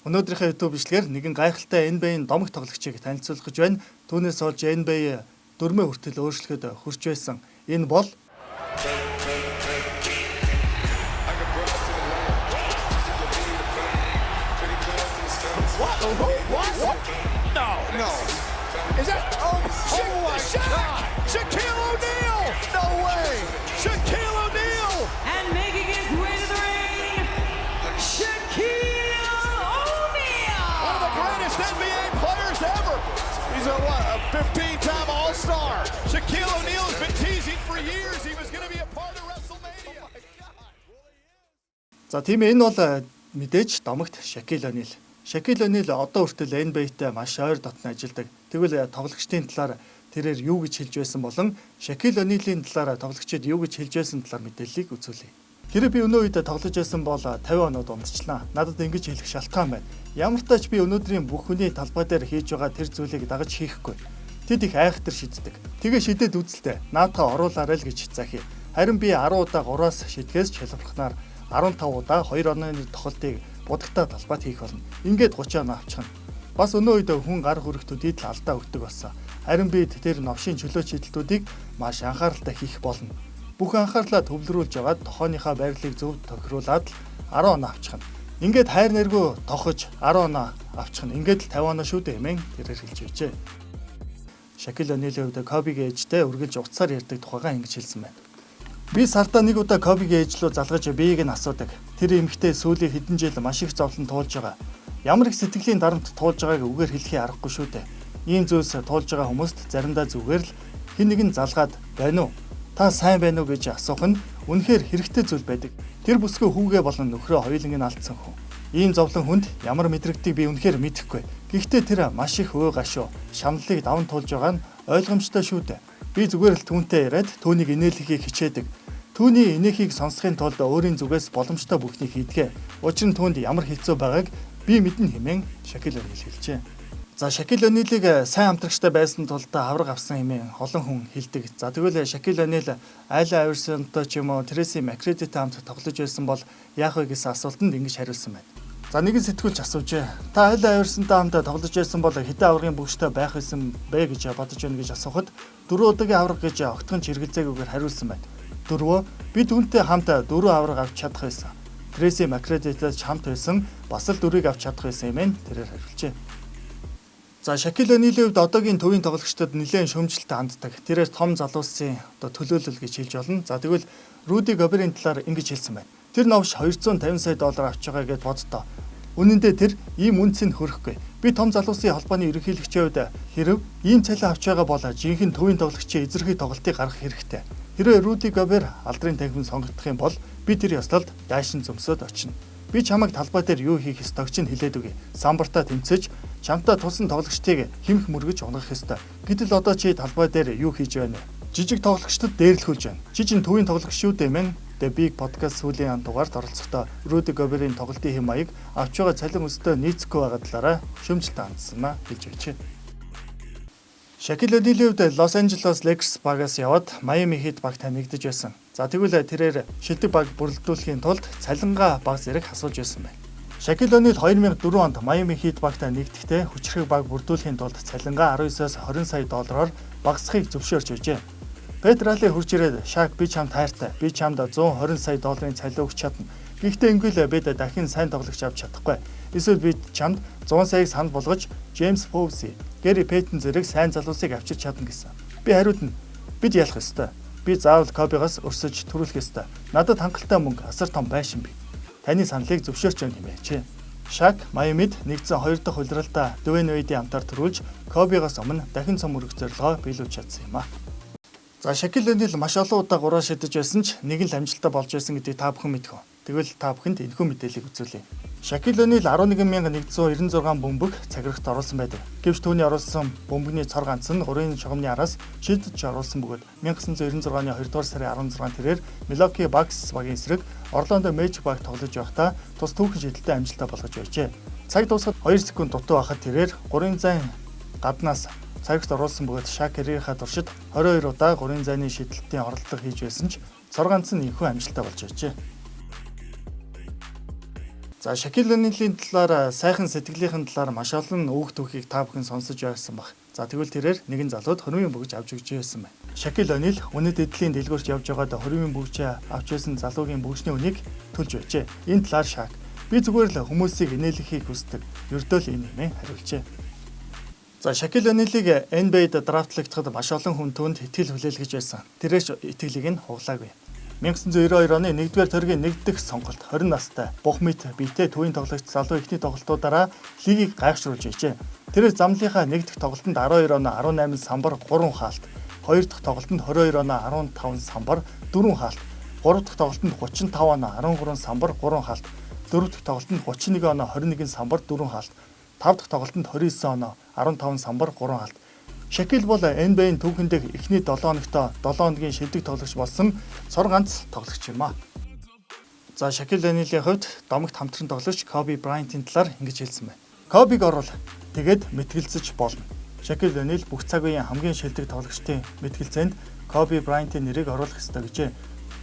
Өнөөдрийнхөө YouTube бичлэгээр нэгэн гайхалтай NBA-ийн домог тоглогчийг танилцуулах гэж байна. Түүнээс олж NBA дөрмөө хүртэл өөрчлөхөд хүрч байсан. Энэ бол What? What? No. No. Is that? Oh, oh my God! Shaquille O'Neal! No way. Shaquille O'Neal! And making his way to the ring, Shaquille O'Neal! One of the greatest NBA players ever. He's a what? A 15-time All-Star. Shaquille O'Neal has been teasing for years he was going to be a part of WrestleMania. За, тийм ээ, энэ бол мэдээж домогт Шакил О'Нил. Шакил О'Нил одоо хүртэл NBA-тэй маш ойр дотно ажилладаг. Тэгвэл тоглогчдын талаар тэрээр юу гэж хэлж байсан болон Шакил О'Нилийн талаар тоглогчид юу гэж хэлж байсан талаар мэдээллийг үзүүлье. Хэрэв би өнөө үед тоглож байсан бол 50 оноод унтчихлаа. Надад ингэж хэлэх шалтгаан байна. Ямар ч тач би өнөөдрийн бүх хүний талбай дээр хийж байгаа тэр зүйлийг дагаж хийхгүй. Тэд их айхтар шиддэг. Тэгээ шидэд үзэлтэй. Наадхаа оруулаарай л гэж захий. Харин би 10 удаа 3-аас шидгээс шалбархнаар 15 удаа 2 онооны тохолтыг будагтаа талбайд хийх болно. Ингээд 30 оноо авчихна. Бас өнөө үед хүн гар хүрэх төдийд л алдаа өгдөг болсон. Харин би тэр новшийн чөлөө шидэлтүүдийг маш анхааралтай хийх болно. Бүх анхаарлаа төвлөрүүлж аваад тохооныхаа байрлалыг зөв тохируулаад л 10 оноо авчихна. Ингээд хайр нэргүй тохож 10 оноо авчихна. Ингээд л 50 оноо шүү дээ хэмээн тэрээр хэлж байжээ. Шакил О'Нилийн хувьд Кобигийн ээжтэй үргэлж утсаар ярьдаг тухайгаа ингэж хэлсэн байна. Би сардаа нэг удаа Кобигийн ээж рүү залгаж биеийг нь асуудаг. Тэр эмэгтэй сүүлийн хэдэн жил маш их зовлон туулж байгаа. Ямар их сэтгэлийн дарамт туулж байгааг үгээр хэлэхийн аргагүй шүү дээ. Ийм зүйлс туулж байгаа хүмүүст заримдаа зүгээр л хэн нэгэн залгаад байна уу? Та сайн байна уу гэж асуух нь үнэхээр хэрэгтэй зүйл байдаг. Тэр бүсгүй хүүгээ болон нөхрөө хоёуланг нь алдсан хүн. Ийм зовлон хүнд ямар мэдрэгдгийг би үнэхээр мэдэхгүй. Гэхдээ тэр маш их өө гашуу, шаналлыг даван туулж байгаа нь ойлгомжтой шүү дээ. Би зүгээр л түүнтэй яриад түүнийг инээлэхийг хичээдэг. Түүний инээхийг сонсохын тулд өөрийн зүгээс боломжтой бүхнийг хийдэг. Учир нь түүнд ямар хэцүү байгааг би мэднэ хэмээн Шакил О'Нил хэлжээ. За, Шакил О'Нилийг сайн хамтрагчтай байсан тул авраг авсан хэмээн олон хүн хэлдэг. За, тэгвэл Шакил О'Нил Айлен Айверсонтой ч юм уу Трейси Макгрэдитэй хамт тоглож байсан бол яах вэ гэсэн асуултанд ингэж хариулсан байна. За, нэгэн сэтгүүлч асуужээ. Та Айлен Айверсонтой хамт тоглож байсан бол хэдэн аваргын бөгжтэй байх байсан бэ гэж бодож байна гэж асуухад дөрвөн удаагийн аварга гэж огтхон ч эргэлзээгүйгээр хариулсан байна. Дөрвөө бид үүнтэй хамт дөрвөн аварга авч чадах байсан. Трейси Макгрэдитэй ч хамт байсан бас л дөрвийг авч чадах байсан юм тэрээр хариулжээ. За, Шакил О'Нилийн хувьд одоогийн төвийн тоглогчдод нэлээд шүүмжлэлтэй ханддаг. Тэрээр том залуусын одоо төлөөлөл гэж хэлж болно. За, тэгвэл Руди Гоберийн талаар ингэж хэлсэн байна. Тэр новш 250 сая доллар авч байгаа гэж боддоо. Үнэн дээр тэр ийм үнэ цэнэ хөрөхгүй. Би том залуусын холбооны ерөнхийлөгчийн хувьд хэрэв ийм цалин авч байгаа бол жинхэнэ төвийн тоглогчийн эзэрхий тоглолтыг гаргах хэрэгтэй. Хэрвээ Руди Гобер алдрын танхимд сонгогдох юм бол би тэр ёслолд дайшин зөмсөөд очино. Би чамайг талбай дээр юу хийх ёстойг чинь хэлээд өгье. Самбартаа тэмцэж, чамтай тулсан тоглогчдыг хэмх мөргөж унгах ёстой. Гэтэл одоо чи талбай дээр юу хийж байна вэ? Жижиг тоглогчдод дээрлэхүүлж байна. Чи чинь төвийн тоглогч шүү дээ мэн. The Big Podcast сүүлийн ан дугаард оролцохдоо Руди Гоберийн тоглолтын хэм маяг авч байгаа цалин өстэй нийцэхгүй байгаа талаараа шүүмжлэлтэй хандсан а хэлж байжээ. Шакил О'Нилийн хувьд Лос Анжелес Lakers багаас яваад Miami Heat багт нэгдэж байсан. За, тэгвэл тэрээр шилдэг баг бүрэлдүүлэхийн тулд цалингаа бага зэрэг асууж байсан байна. Шакил О'Нил 2004 онд Miami Heat багт нэгдэхдээ хүчирхэг баг бүрдүүлэхийн тулд цалингаа 19-оос 20 сая доллараар багасгахыг зөвшөөрч байжээ. Пат Райли хурж ирээд: "Шак, би чамд хайртай. Би чамд 120 сая долларын цалин өгч чадна. Гэхдээ ингэвэл бид дахин сайн тоглогч авч чадахгүй. Эсвэл бид чамд 100 саяыг санал болгож Джеймс Поуси, Гэри Пейтон зэрэг сайн залуусыг авчирч чадна гэсэн. Би хариуд нь бид ялах ёстой. Би заавал Кобигоос өрсөж түрүүлэх ёстой. Надад хангалттай мөнгө, асар том байшин бий. Таны саналыг зөвшөөрч байна" хэмээчээ. Шак Майамид нэгдсэн хоёр дахь улиралдаа Дуэйн Уэйдийн хамтаар түрүүлж Кобигоос өмнө дахин цом өргөх зорилгоо биелүүлж чадсан юм а. За, Шакил О'Нил маш олон удаа гураа шидэж байсан ч нэг л амжилттай болж байсан гэдгийг та бүхэн мэдэх үү? Тэгвэл та бүхэнд энэхүү мэдээллийг үзүүлье. Шакил О'Нил 11,196 бөмбөг цагирагт оруулсан байдаг. Гэвч түүний оруулсан бөмбөгний цор ганц нь гурвын шугамны араас шидэж оруулсан бөгөөд 1996 оны 2 дугаар сарын 16-нд тэрээр Milwaukee Bucks багийн эсрэг Orlando Magic баг тоглож байхдаа тус түүхэн шидэлтэд амжилттай болгож байжээ. Цаг дуусахад 2 секунд дутуу байхад тэрээр гурвын зайн гаднаас цагт оруулсан бөгөөд Шак карьерийнхаа туршид 22 удаа гурвын зайны шидэлтийн оролдлого хийж байсан ч цор ганц нь энэхүү амжилттай болж байжээ. За, Шакил Онилийн талаар, сайхан сэтгэлийнхэн талаар маш олон үг түүхийг та бүхэн сонсож байсан бах. За, тэгвэл тэрээр нэгэн залууд хормын бөгж авч өгч байсан байна. Шакил Онил үнэт эдлийн дэлгүүрт явж байгаад хормын бөгжээ авч байсан залуугийн бөгжний үнийг төлж байжээ. Энэ талаар Шак "Би зүгээр л хүмүүсийг инээлгэхийг хүсдэг. Ердөө л энэ" хэмээн хариулжээ. За, Шакил Онилыг NBA-д драфтлагдахад маш олон хүн түүнд итгэл хүлээлгэж байсан. Тэрээс итгэлийг нь хуглаагүй. 1992 оны 1-р тойргийн 1 дэх сонголт, 20 настай бух мэт биетэй төвийн тоглогч залуу эхний тоглолтуудаараа лигийг гайхшруулж байжээ. Тэрээр замлынхаа 1 дэх тоглолтод 12 оноо 18 самбар 3 хаалт, 2 дахь тоглолтод 22 оноо 15 самбар 4 хаалт, 3 дахь тоглолтод 35 оноо 13 самбар 3 хаалт, 4 дахь тоглолтод 31 оноо 21 самбар 4 хаалт, 5 дахь тоглолтод 29 оноо 15 самбар 3 хаалт. Шакил бол NBA-ийн түүхэн дэх эхний 7 хоногт 7 хоногийн шилдэг тоглогч болсон цор ганц тоглогч юм а. За, Шакил Онилийн хувьд домогт хамтран тоглогч Коби Брайантын талаар ингэж хэлсэн байна. "Кобиг оруул, тэгээд мэтгэлцэж болно." Шакил Онил бүх цаг үеийн хамгийн шилдэг тоглогчдын мэтгэлцээнд Коби Брайантын нэрийг оруулах ёстой гэжээ.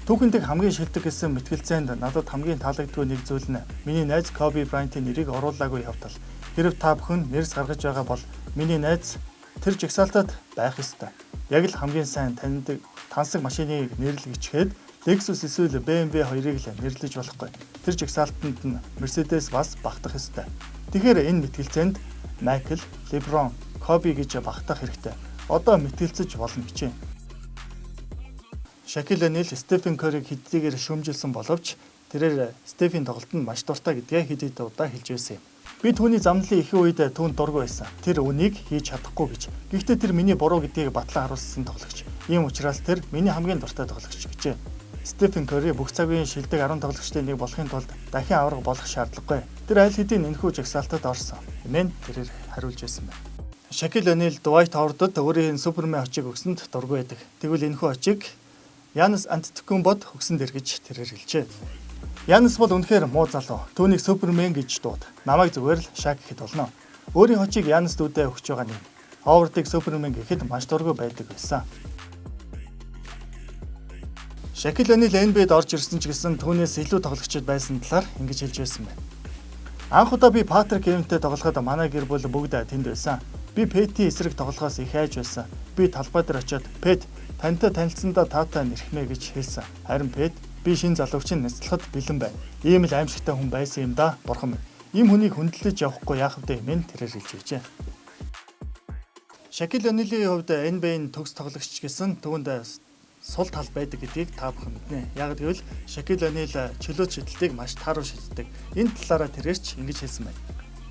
Түүхэн дэх хамгийн шилдэг гэсэн мэтгэлцээнд надад хамгийн таалагдгүй нэг зүйл нь миний найз Коби Брайантын нэрийг оруулаагүй явдал. Хэрэв та бүхэн нэрс гаргаж байгаа бол миний найз тэр жагсаалтад байх ёстой. Яг л хамгийн сайн таньдаг тансаг машиныг нэрлэгчгээд Lexus эсвэл BMW хоёрыг л нэрлэж болохгүй. Тэр жагсаалтанд нь Mercedes бас багтах ёстой. Тэгэхээр энэ мэтгэлцээнд Майкл, LeBron, Kobe гэж багтах хэрэгтэй. Одоо мэтгэлцэж болно гэжээ. Шакил Онил Стефен Карриг хэдийгээр шүүмжилсэн боловч тэрээр Стефийн тоглолтод маш дуртай гэдгээ хэд хэд удаа хэлж байсан юм. Би түүний замналын ихэнх үед түүнд дургүй байсан. Тэр үнийг хийж чадахгүй гэж. Гэхдээ тэр миний буруу гэдгийг батлан харуулсан тоглогч. Ийм учраас тэр миний хамгийн дуртай тоглогч гэжээ. Стефен Карри бүх цагийн шилдэг 10 тоглогчдын нэг болохын тулд дахин аварга болох шаардлагагүй. Тэр аль хэдийн энэхүү жагсаалтад орсон хэмээн тэрээр хариулж байсан байна. Шакил Онил Дуайт Ховардд өөрийн Супермен очийг өгсөнд дургүй байдаг. Тэгвэл энэхүү очийг Янис Антетокумбод өгсөн дэр гэж тэрээр хэлжээ. Янис бол үнэхээр муу залуу. Түүнийг Супермен гэж дууд. Намайг зүгээр л Шак гэхэд болно. Өөрийн очийг Янис дүүдээ өгч байгаа юм. Ховардыг Супермен гэхэд маш дургүй байдаг байсан. Шакил Онил NBA-д орж ирсэн ч гэсэн түүнээс илүү тоглогчид байсан талаар ингэж хэлж байсан байна. Анх удаа би Патрик Эвентэй тоглоход манай гэр бүл бүгд тэнд байсан. Би Пэтийн эсрэг тоглохоос их айж байсан. Би талбай дээр очиод "Пэт, тантай танилцсандаа таатай нэрхмээ" гэж хэлсэн. Харин Пэт "Би шинэ залууг чинь няцлахад бэлэн байна. Ийм л аимшигтай хүн байсан юм да, бурхан минь. Ийм хүнийг хүндлэж явахгүй яах вэ" хэмээн тэрээр хэлж байжээ. Шакил Онилийн хувьд NBA-ийн төгс тоглогч гэсэн түүнд сул тал байдаг гэдгийг та бүхэн мэднэ. Яг гэвэл Шакил Онил чөлөөт шидэлтийг маш тааруу шиддэг. Энэ талаараа тэрээр ч ингэж хэлсэн байна.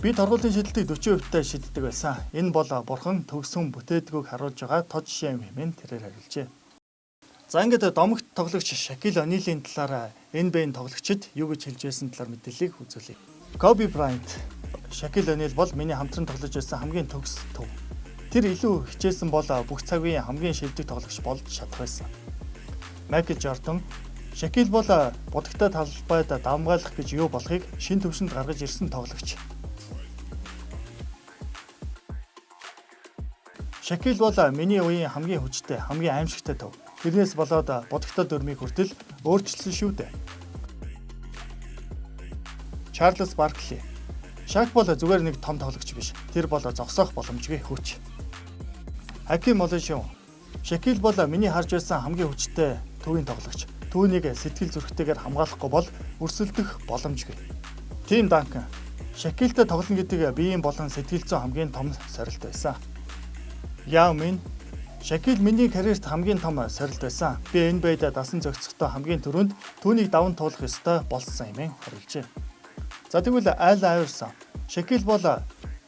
Би торгуулийн шидэлтийг 40%-тай шиддэг байсан. Энэ бол бурхан төгсөн бүтээдгүүг харуулж байгаа тод жишээ юм хэмээн тэрээр хариулжээ. За, ингээд домогт тоглогч Шакил Онилийн талаар NBA-ийн тоглогчид юу гэж хэлж байсан талаар мэдээллийг үзүүлье. Коби Брайант: "Шакил Онил бол миний хамтран тоглож байсан хамгийн төгс төв. Тэр илүү хичээсэн бол бүх цаг үеийн хамгийн шилдэг тоглогч болж чадах байсан." Майкл Жордан: "Шакил бол будагтай талбайд давамгайлах гэж юу болохыг шинэ түвшинд гаргаж ирсэн тоглогч. Шакил бол миний үеийн хамгийн хүчтэй, хамгийн аимшигтай төв. Тэрнээс болоод будагтай дүрмийг хүртэл өөрчилсөн шүү дээ." Чарльз Баркли: "Шак бол зүгээр нэг том тоглогч биш. Тэр бол зогсоох боломжгүй хүч." Хаким Олажуон: "Шакил бол миний харж байсан хамгийн хүчтэй төвийн тоглогч. Түүнийг сэтгэл зүрхтэйгээр хамгаалахгүй бол өрсөлдөх боломжгүй." Тим Данкан: "Шакилтай тоглоно гэдэг биеийн болон сэтгэл зүйн хамгийн том сорилт байсан." Яо Мин: "Шакил миний карьерт хамгийн том сорилт байсан. Би NBA-д дасан зохицохдоо хамгийн түрүүнд түүнийг даван туулах ёстой болсон" хэмээн хариулжээ. За, тэгвэл Аллен Айверсон: "Шакил бол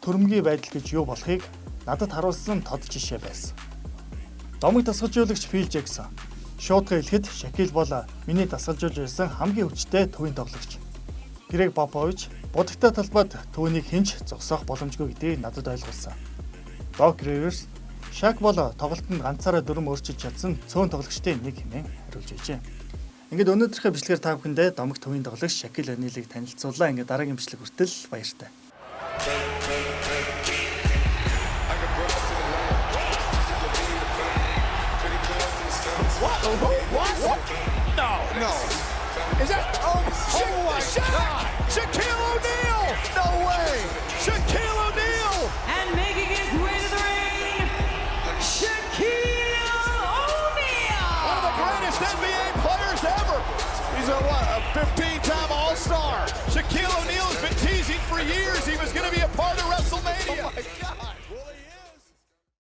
төрөмгий байдал гэж юу болохыг надад харуулсан тод жишээ байсан." Домог дасгалжуулагч Фил Жексон: "Шуутгаа хэлэхэд Шакил бол миний дасгалжуулж байсан хамгийн хүчтэй төвийн тоглогч." Грег Попович: "Будагтай талбайд түүнийг хэн ч зогсоох боломжгүй гэдгийг надад ойлгуулсан." Док Риверс: "Шак бол тоглолтод ганцаараа дүрэм өөрчилж чадсан цөөн тоглогчдын нэг" хэмээн хариулж байжээ. Ингээд өнөөдрийнхөө бичлэгээр та бүхэндээ домог төвийн тоглогч Шакил Онилыг танилцууллаа. Ингээд дараагийн бичлэг хүртэл баяртай. What? What? No. No. Is that? Oh, Oh my Shaq! God. Shaquille 15-time